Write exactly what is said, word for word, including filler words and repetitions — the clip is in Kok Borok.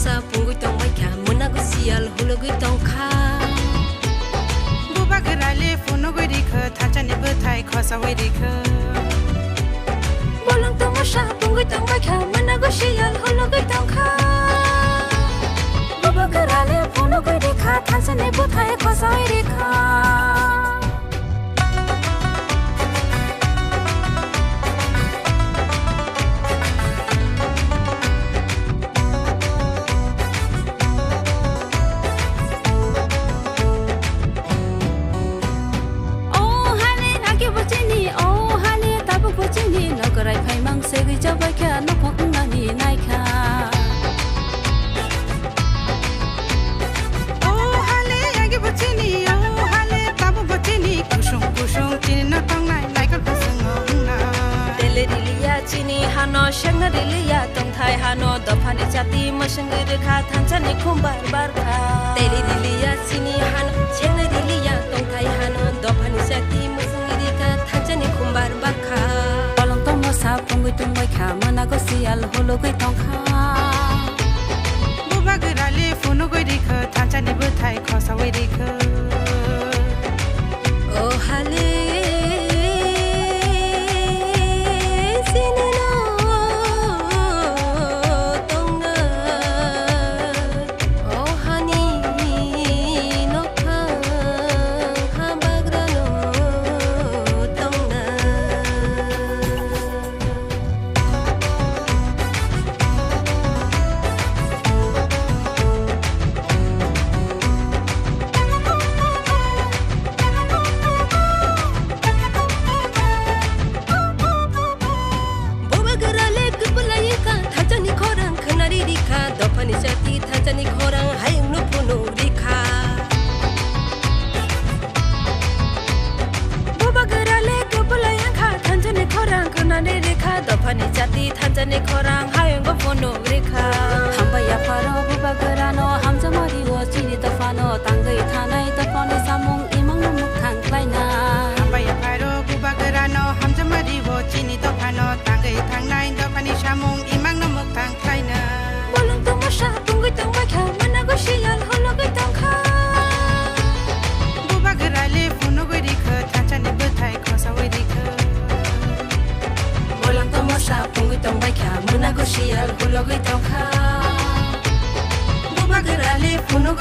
Sa pungwi tongbai kha, mwnago siyal hulugwi tong kha. Bubagra le phunugwi rikha, thansani bwthai khosawi rikha. Bolong tongma sa pungwi tongbai kha, mwnago siyal hulugwi tong kha. Bubagra le phunugwi rikha, thansani bwthai khosawi rikha. O hale age bo chini, o hale tabuk bo chini, nokrai phaimang segwi chabai kha, nokhok nani nai kha. O hale age bo chini, o hale tabuk bo chini, kusung kusung chini no tongnai, naikol kusung wngnai. Tele riliya chini hano, sengna riliya tongthai hano, dophani chati mwswngwi rikha, thansani khum bar bar kha. Tele riliya chini hano, sengna riliya tongthai hano, dophani chati mwswngwi rikha, thansani khum bar bar kha. Bolong tongma sa pungwi tongbai kha, mwnago siyal hulugwi tong kha. Bubagra le phunugwi rikha, thansani bwthai khosawi rikha. O hale, sini no tongna. O hani nokhang habagrano tongna. Bubagra le kwpwlai kha, thansani khorang khwnari rikha, dophani chati thansani khorang hayungno phunuk rikha. Bubagra le kwpwlai kha, thansani khorang khwnari rikha, dophani chati thansani khorang hayungo phunuk rikha. Hambai yapharo bubagrano, hamjamari o chini dophano, tangwi thanai dophani samung imangno mwkhang khlaina. Hambai yapharo bubagrano, hamjamari o chini dophano, tangwi thangnai dophani samung imangno mwkhang khlaina. Bolong tongma sa pungwi tongbai kha, mwnago siyal hulugwi tong kha. Bubagra le phunugwi rikha, thansani bwthai khosawi rikha. Bolong tongma sa pungwi tongbai kha, mwnago siyal hulugwi tong kha. Bubagra le phunuk